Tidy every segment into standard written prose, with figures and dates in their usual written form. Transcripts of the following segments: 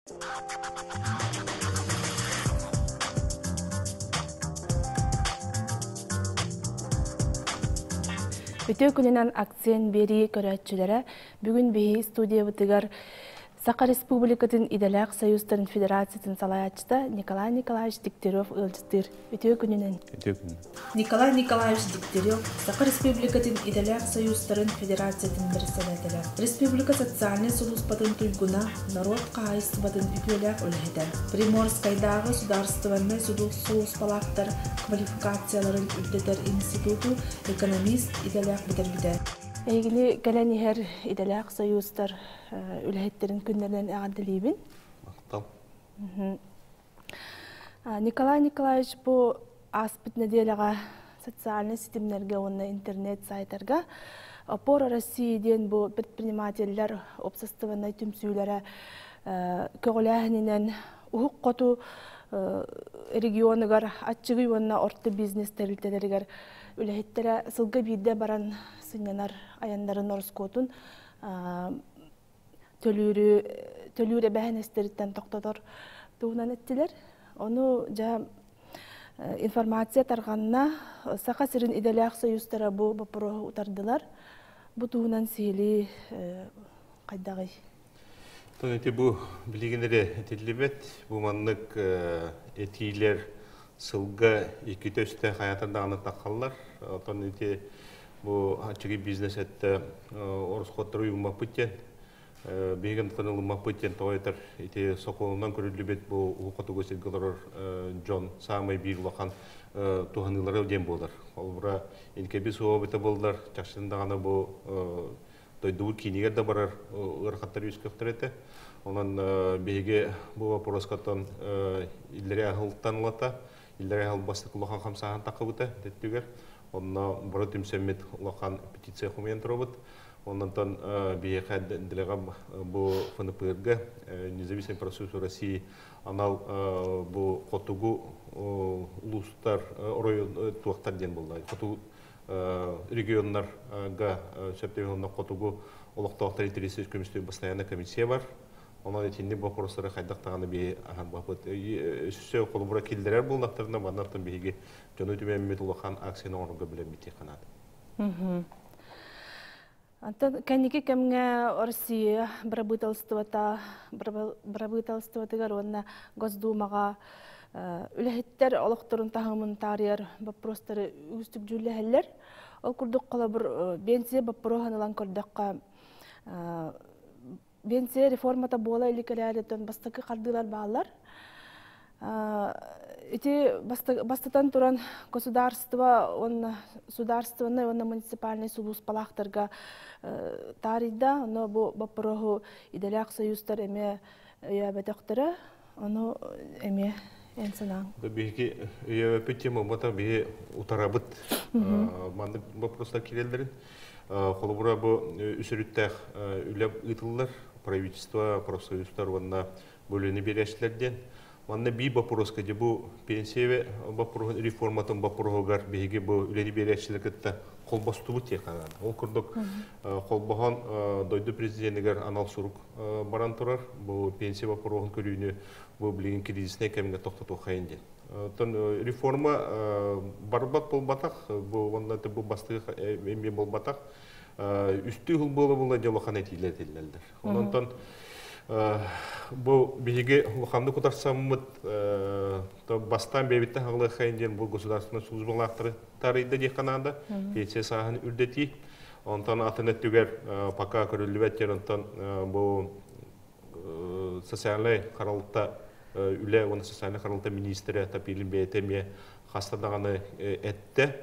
Үтүө күнүнэн акцент биэрии көрөөччүлэрэ бүгүн биһи студиябытыгар Саха Республикатын идэлээх союзтарын федерациятын салайааччыта Николай Николаевич Дегтярев ыалдьыттыыр. Үтүө күнүнэн. Үтүө күнүнэн. Николай Николаевич Дегтярев Саха Республикатын идэлээх союзтарын федерациятын бэрэссэдээтэлэ. Республика социальнай сулууспатын туйгуна, норуот хаһаайыстыбатын үтүөлээх үлэһитэ. Приморскайдааҕы судаарыстыбаннай сулууспалаахтар квалификацияларын үрдэтэр институту экономист идэлээх бүтэрбитэ. Эһигини кэлэн иһэр идэлээх союзтар үлэһиттэрин күннэринэн эҕэрдэлиибин. Махтал. Николай Николаевич бу ааспыт нэдиэлэҕэ социальнай ситимнэргэ уонна интернет сайтарга «Опора России» диэн бу предпринимателлэр уопсастыбаннай түмсүүлэрэ көҕүлээһининэн уһук хоту регионугар аччыгый уонна орто бизнес тэрилтэлэригэр үлэһиттэрэ сылга биирдэ баран сынньанар айаннарын ороскуотун төлүүрү төлүүр эбээһинэстэриттэн тохтотор туһунан эттилэр. Ону дьэ информация тарҕанна. Саха сирин идэлээх союзтара бу боппуруоһу утардылар. Бу туһунан сиһилии хайдаҕый? Ити бу билигин эрэ этиллибэт. Бу маннык этиилэр сылга иккитэ үстэ хайаатар даҕаны таххаллар. Оттон ити бу аччыгый бизнес этте оросхуоттары уйуммаппыт диэн биһиги ылыммаппыт диэн тоҕо этэр ити сокуонунан көрүллүбүт бу уһук хотугу сиргэ олорор дьон саамай биир улахан туһаныылара диэн буолар. Холобура, инкэби суоҕа эбитэ буоллар, чахчытын даҕаны бу дойдубут киинигэр да барар ыарахаттар үөскүөхтэр этэ. Онон биһиги бу вопроскаттан иллэрээ аһылтан ылата, иллэрээ аһыл бастакы улахан хамсааһын таххыбыта төттүгэр. Онно бары түмсэммит улахан петиция хомуйан турабыт. Оннонтон биһиэхэ дэлэҕэ бу ФНПР-га независимый профсоюз России анал бу хотугу улуустар оройуон туохтар диэн буолла. Хотугу регионнарга сөптөөх хотугу олохтоохтор интэриэстэр көмүскүүр постоянная комиссия бар. Онон итинник боппуруостары хайдах даҕаны биһи аһарбаппыт. Өссө холобура киллэрэр буоллахтарына маннартан биһиги дьону түмэммит улахан акцияны оҥорорго билэммит ханаат. Антон кэнники кэмҥэ Россия бырабыыталыстыбата бырабыыталыстыбатыгар уонна Госдумаҕа үлэһиттэр олохторун таһымын таарыйар боппуруостары үгүстүк дьүүллэһэллэр. Ол курдук холобур биэнсийэ боппуруоһун ылан көрдөххө биэнсийэ реформата буола илик эрээриттэн бастакы хардыылар бааллар. Ити бастатан туран государство уонна судаарственнай уонна муниципальнай сулууспалаахтарга таарыйда. Ону бу боппуруоһу идэлээх союзтар эмиэ өйөөбөтөхтөрө. Ону эмиэ эн санааҥ. Биһиги өйөөбөппүт тема буолбатах, биһи утарабыт маннык боппуруостар киирэллэрин. Холобура бу үс өрүттээх үлэ ыытыллар правительство, профсоюзтар уонна бөлүөнү биэрээччилэр диэн. Манна биир боппуруоска дьэ бу пенсия боппуруоһун реформатын боппуруоһугар биһиги бу үлэни биэрээччилэр кытта холбостубут диэх ханаан. Ол курдук холбоһон дойду президенигэр анал сурук баран турар. Бу пенсия боппуруоһун көрүүнү бу билигин кризиснэй кэмҥэ тохтотуоххайын диэн. Оттон реформа барбат буолбатах, бу уонна бу бастыгы эмиэ буолбатах. Үстүү хыл буола-буола дьэ улахан этиилэр этиллэллэр. Онон бу биһиги улаханнык утарсаммыт бастаан бэйэбиттэн хаҕылыаххайын диэн бу государственнай службалаахтары тарыйда диэххэ наада. Пенсия сааһын үрдэтии. Онтон атын өттүгэр пока көрүллүбэт диэн онтон бу социальнай харалта үлэ уонна социальнай харалта министрэ Тапилин бэйэтэ эмиэ хаста даҕаны эттэ.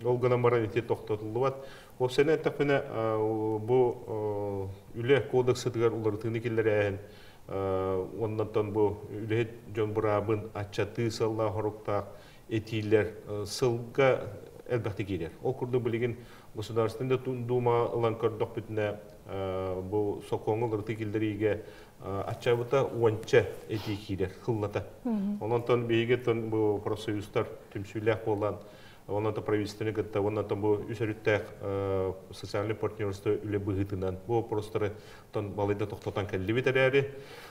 Ол гынан баран ити тохтотуллубат. Уопсайынан эттэхпинэ, бу үлэ кодексытыгар уларытыыны киллэрээһин уоннаттан бу үлэһит дьон быраабын аччатыы сыаллаах хоруктаах этиилэр сылга элбэхтик киирэр. Ол курдук билигин Государственный Дума ылан көрдөхпүтүнэ бу сокуоҥҥа уларытыы киллэриигэ аччаабыта уонча этии киирэр хыллата. Онон биһиги бу профсоюзтар түмсүүлээх буолан. Онон правительствоны кытта, онон бу үс өрүттээх социальный партнерство үлэ быһыытынан бу вопростары тон балайда тохтотон кэллибит эрээри,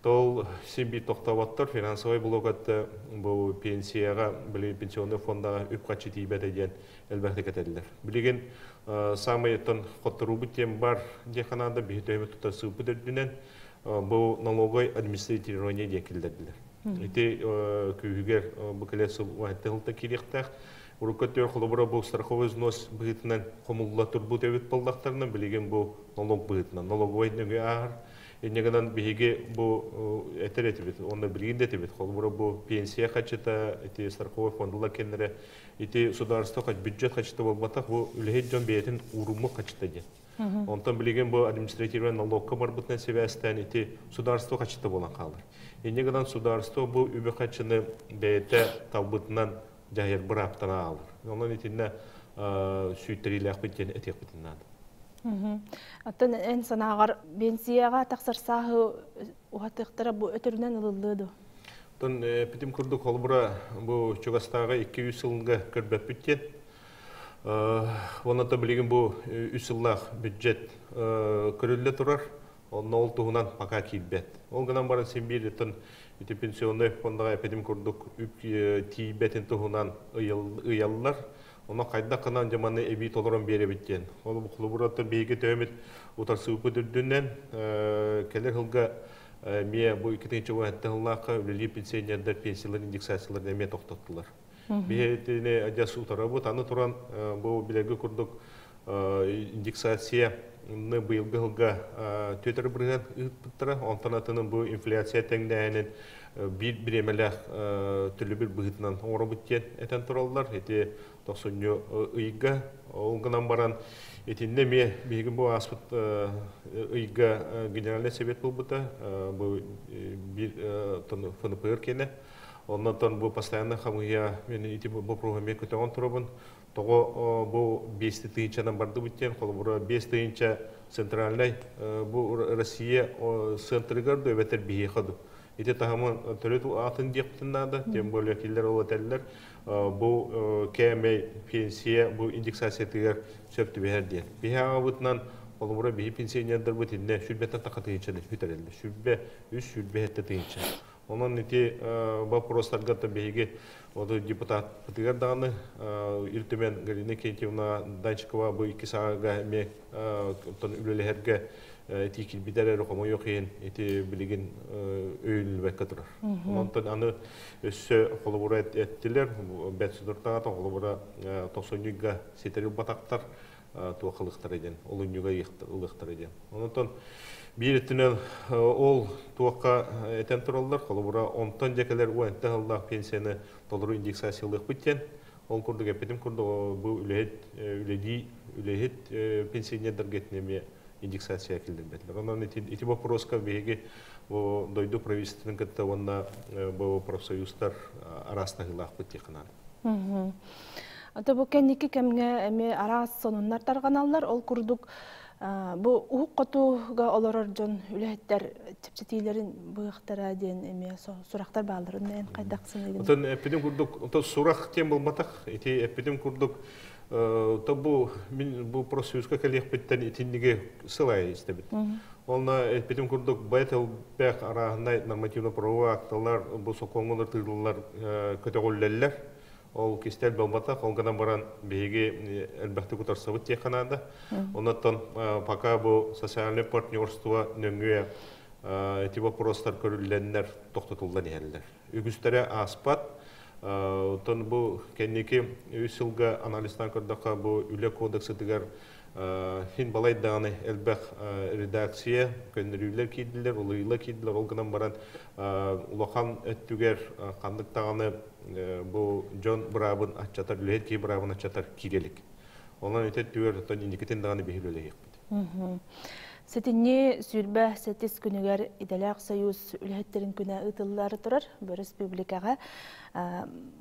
тол син биир тохтооботтор. Финансовый блокат бу пенсияга, били пенсионный фондаға үп-харчы тиийбэтэ диэн элбэхтик этэллэр. Билигин самый тон хотторуубут диэн бар диэххэ наада, биһи төһөмүт тута сыыппыт үрдүнэн бу налоговый администрирование диэн киллэрдилэр. Ити күүһүгэр бу кэлэр сыл уһатта киириэхтээх. Урукку өттүгэр холобура бу страховой взнос быһыытынан хомулла турбут эбит буоллахтарына, билигин бу налог быһыытынан, налоговай нөҥүө ааһар. Инньэ гынан биһиги бу этэр этибит, уонна билигин да этибит, холобура бу пенсия хачыта, ити страховой фондалар кэннэрэ, ити судаарыстыба бюджет хачыта буолбатах, бу үлэһит дьон бэйэтин ууруммут хачыта диэн. Онтон билигин бу административный налогка барбытынан сибээстээн ити судаарыстыба хачыта буолан хаалар. Инньэ гынан судаарыстыба бу үбү хачыны бэйэтэ талбытынан дьаһайар бырааптан аалар. Онон итиннэ сүйтэрилээхпит диэн этиэхпитин наада. Оттон эн санааҕар пенсияҕа тахсар сааһы уһатыахтара бу өтөрүнэн ылыллыа дуо? Оттон питим курдук холобура бу чугастааҕы 200 сылга көрбөппүт диэн. Онон билигин бу үс сыллаах бюджет көрүллэ турар. Онно ол туһунан пока киирбэт. Ол гынан баран син биир ити пенсионный фондаға эпидем курдук үп тиийбэтин туһунан ыйаллар. Онно хайдах гынан дьаманы эбии толорон биэрэбит диэн. Ол холобураттан биһиги төһөмүт утарсыыппыт үрдүнэн кэлэр сылга эмиэ бу 2017 сыллаахха үлэлиир пенсионердар пенсиялар индексацияларын эмиэ тохтоттулар. Биһиги адьас утарабыт. Аны туран бу билэргэ курдук индексация быйылгы сылга түөтөр бырыһыан ыыппыттара. Онтон атынын бу инфляция тэҥнээһинин биир бириэмэлээх төлөбүр быһыытынан оҥоробут диэн этэн тураллар. Ити тохсунньу ыйга ол гынан баран итиннэ эмиэ биһиги бу ааспыт ыйга генеральный совет буолбута, бу биир ФНПР киэнэ. Оннотон бу постоянно хамыйа мен ити вопроһу эмиэ көтөҕөн турабын. Тоҕо бу 5 тыһыынчанан бардыбыт диэн, холобура 5 тыһыынча центральный бу Россия центрыгар да эбэтэр биһиэхэ ду. Ити таһымын төрүт атын диэхпитин наада, тем более киллер ол этэллэр. Бу кээмэй пенсия бу индексациятыгар сөп түбэһэр диэн. Биһи аҕабытынан холобура биһи пенсионердарбыт инне сүрбэттэн таха тыһыынчаны бүтэрэллэр. Сүрбэ үс сүрбэ сэттэ тыһыынча. Онон ити вопростарга биһиги оду депутат бытыгар даҕаны Ил Түмэн Галина Кентьевна Данчикова бу икки саҕага эмиэ үлэлэһэргэ ити килбитер эрэ хомойуох иһин ити билигин өйүлүбэккэ турар. Онтон аны өссө холобура эттилер, бэт судуртаҕата холобура тохсонньуйга ситери батактар туохалыктара диэн, олунньуга ылыахтара диэн. Онтон биир өттүнэн ол туохха этэн тураллар, холобура онтон дьэкэлэр уонта сыллаах пенсияны толору индексациялыахпыт диэн. Ол курдук эппитим курдук бу үлэһит үлэлии үлэһит пенсионердарга эмиэ индексация киллэрбэтилэр. Онон ити вопроска биһиги бу дойду правительствотын кытта уонна бу профсоюзтар араастаһыылаахпыт диэххэ наада. Ата бу кэнники кэмҥэ эмиэ араас сонуннар тарҕаналлар. Ол курдук бу уһук хотуга олорор дьон үлэһиттэр чэпчэтиилэрин быахтара диэн эмиэ сурахтар баалларын эн хайдах саныыгын? Отон эппитим курдук, ото сурах диэн буолбатах. Ити эппитим курдук, то бу мин бу профсоюзка кэлиэхпиттэн итинниги сылай истэбит. Онно эппитим курдук бэт элбэх арааһынай нормативно-правовой акталар бу сокуоҥҥалар тыырыллар көтөҕүллэллэр. Ол кистэл буолбатах, ол гынан баран биһиги элбэхтик утарсабыт диэххэ наада. Оннуттан пока бу социальное партнерство нөҥүө ити вопростар көрүллэннэр тохтотуллан иһэллэр. Үгүстэрэ ааспат. Оттон бу кэнники үс сылга анализтан көрдөххө, бу үлэ кодексытыгар хин балай даҕаны элбэх редакция көннөрүүлэр киирдилэр, уларыйыылар киирдилэр, ол гынан баран улахан өттүгэр ханнык даҕаны бу дьон быраабын аччатар, үлэһит киһи быраабын аччатар киирэлик. Онон ити өттүгэр оттон инникитин даҕаны биһи үлэлэһиэхпит. Сэтинньи 28 күнүгэр Идэлээх Союз үлэһиттерин күнэ ыытыллары турар бу республикаҕа.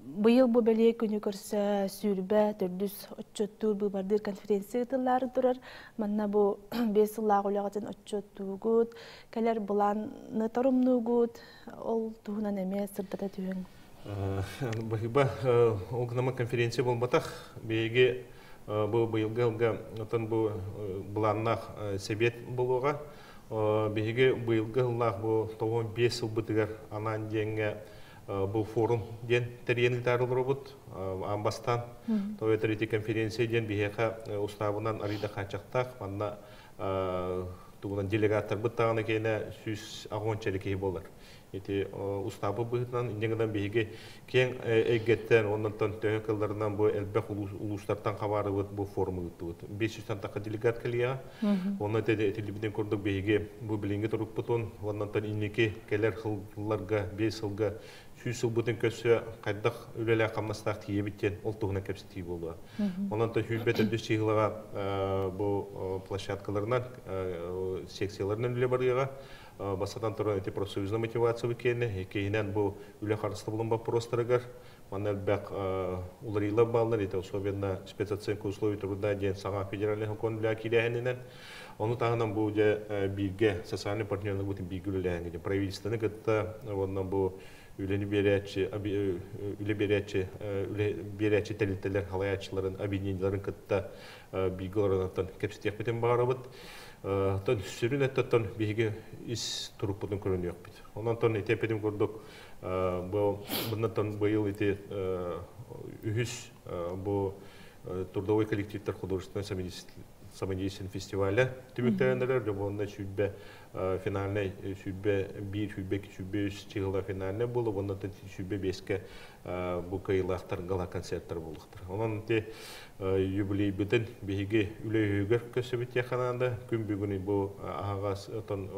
Быйыл бу бэлиэ күнү көрсө сүүрбэ төрдүс отчуоттуур быыбардыыр конференция ыытыллаары турар. Манна бу 5 сыллаах үлэҕитин отчуоттуугут, кэлэр былааны торумнуугут, ол туһунан эмиэ сырдата түһүҥ. Баһыба ол гынама конференция болбатах. Биһиги бу быйылгы ылга отон бу былааннаах сэбиэт болуоҕа. Биһиги быйылгы ыллаах бу 95 сылбытыгар анаан диэҥҥэ бу форум диэн тэрийэн ыытаары олоробут. Аан бастаан тоҕо ити конференция диэн биһиэхэ устаабынан арыйда хааччахтаах. Манна тугунан делегаттарбыт даҕаны киэнэ 160 киһи буолар. Ити устаабы быһыытынан инньэ гынан биһиги киэҥ эйгэттэн оннонтон төһө кылларынан бу элбэх улуустартан хабаарыбыт бу форуму ыыттыбыт. 500 тахха делегат кэлиэҕэ. Онно этиллибитин курдук биһиги бу билиҥҥи турукпутун уоннантан инники кэлэр сылларга 5 сылга 100 сылбытын көрсө хайдах үлэлээх хамнастаах тиийэбит диэн ол туһунан кэпсэтии буолуо. Онон 104 чыһылаҕа бу площадкаларынан секцияларынан үлэ барыаҕа. Бастатан туран ити профсоюзная мотивация киэнэ, иккиһинэн бу үлэ харыстабылын боппуруостарыгар манна элбэх уларыйыылар бааллар, ити особенно спецоценка условий труда диэн саҥа федеральный закон үлэ киирээһининэн. Ону таһынан бу дьэ бииргэ социальный партнерларбытын бииргэ үлэлээһин правительствоны кытта уонна бу үлэни биэрээччи үлэ биэрээччи үлэ биэрээччи тэрилтэлэр халайааччыларын объединениеларын кытта бииргэ олоронтон кэпсэтиэхпитин баҕарабыт. Тон сүрүн өттөттөн биһиги ис турукпутун көрүнүөхпүт. Онон тон ити эппитим курдук бу буннаттан быйыл ити үһүс бу трудовой коллективтар художественной самодеятельный фестиваля түмүктэренелер дьобуонна сүүрбэ финальный 21 22 23 чыгыла финальный буолу уонна 25-ке бу кыайыылаахтар гала концерттар буолуохтар. Онон ити юбилейбитин биһиги үлэ көсөбүт тиэханаанда күн бүгүн бу аһаҕас отон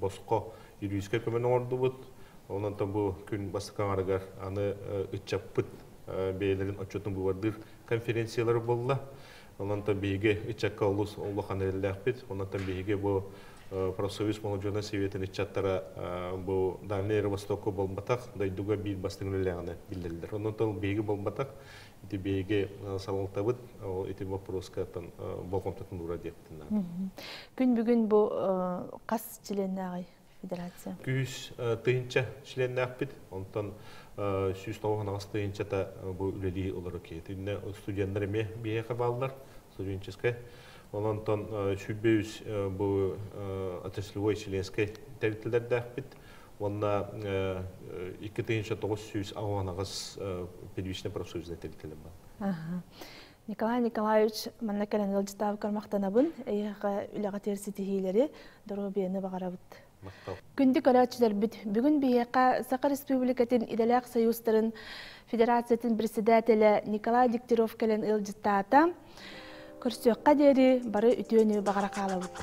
босхо юридическай көмөнү оҥордубут. Онон бу күн бастакаҥарыгар аны ыччаппыт бэйэлэрин отчетун быбардыыр конференциялар буолла. Онон биһиги ыччакка олус улахан эрэллээхпит. Онон биһиги бу профсоюз молодежной советын ыччаттара бу Дальний Востокка болбатах, дойдуга биир бастыҥ үлэлээҕинэ биллэллэр. Онон биһиги болбатах, ити биһиги салалтабыт ити вопроска болҕомтотун уура диэптин. Күн бүгүн бу хас членнээҕий федерация? Күүс тыһынча членнээхпит, онтон 198 тыһынчата бу үлэлии олорор киһи. Итиннэ студенттар эмиэ биһиэхэ бааллар, студенческай. Онтон 105 бу отраслевой членскэй тэрилтэлэрдээхпит. Уонна 2900 первичный профсоюзный тэрилтэлэр бар. Николай Николаевич, манна кэлэн ыалдьытаабыккар махтанабын. Эйиэхэ үлэҕэ ситиһиилэри, доруобуйаны баҕарабыт. Күндү көрөөччүлэрбит, бүгүн биһиэхэ Саха Республикатын идэлээх союзтарын Федерациятын председателэ Николай Дегтярев кэлэн ыалдьыттаата. Көрсүөххэ диэри бары үтүөнү баҕара хаалабыт.